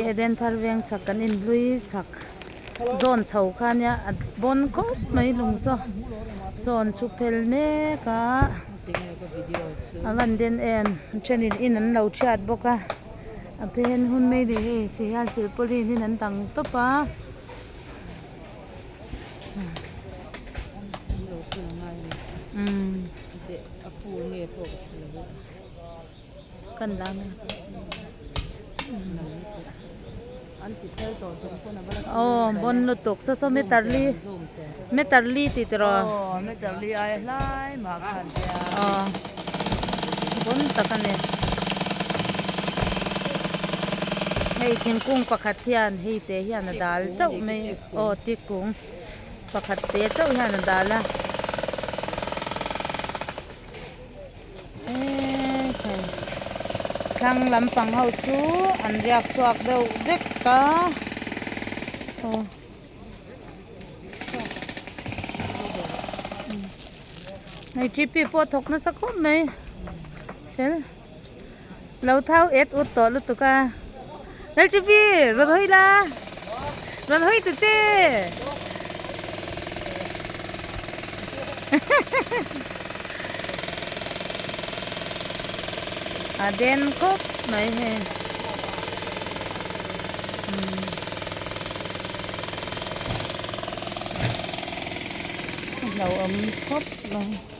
Eden thar veng chhak kan inhlui chhak zawn chho kha ania a bawn khawp mai lung chu sawn chhuk phel mek a a van den em a thenin in an lo thiat bawk a a phen hun mai ni hei ti hian silpauline in an dang tawp a. Kan la mai aw bawn lutuk saw saw meter li meter li tih tiraw aw meter li aia hlai mah khan tia aw bawn tak a ni hei thingkung pakhat hian hei te hian a dal chauh mai aw tikung pakhat te chauh hian a dal a. Thlang lampang ho chu an riak chhuak deuh vek a aw hei T P pawh a thawk nasa khawp mai fel lo thau et ut tawh lutuk a hei T P rawn hawi la rawn hawi ta che. A den khawp mai hei a hlauhawm khawp mai.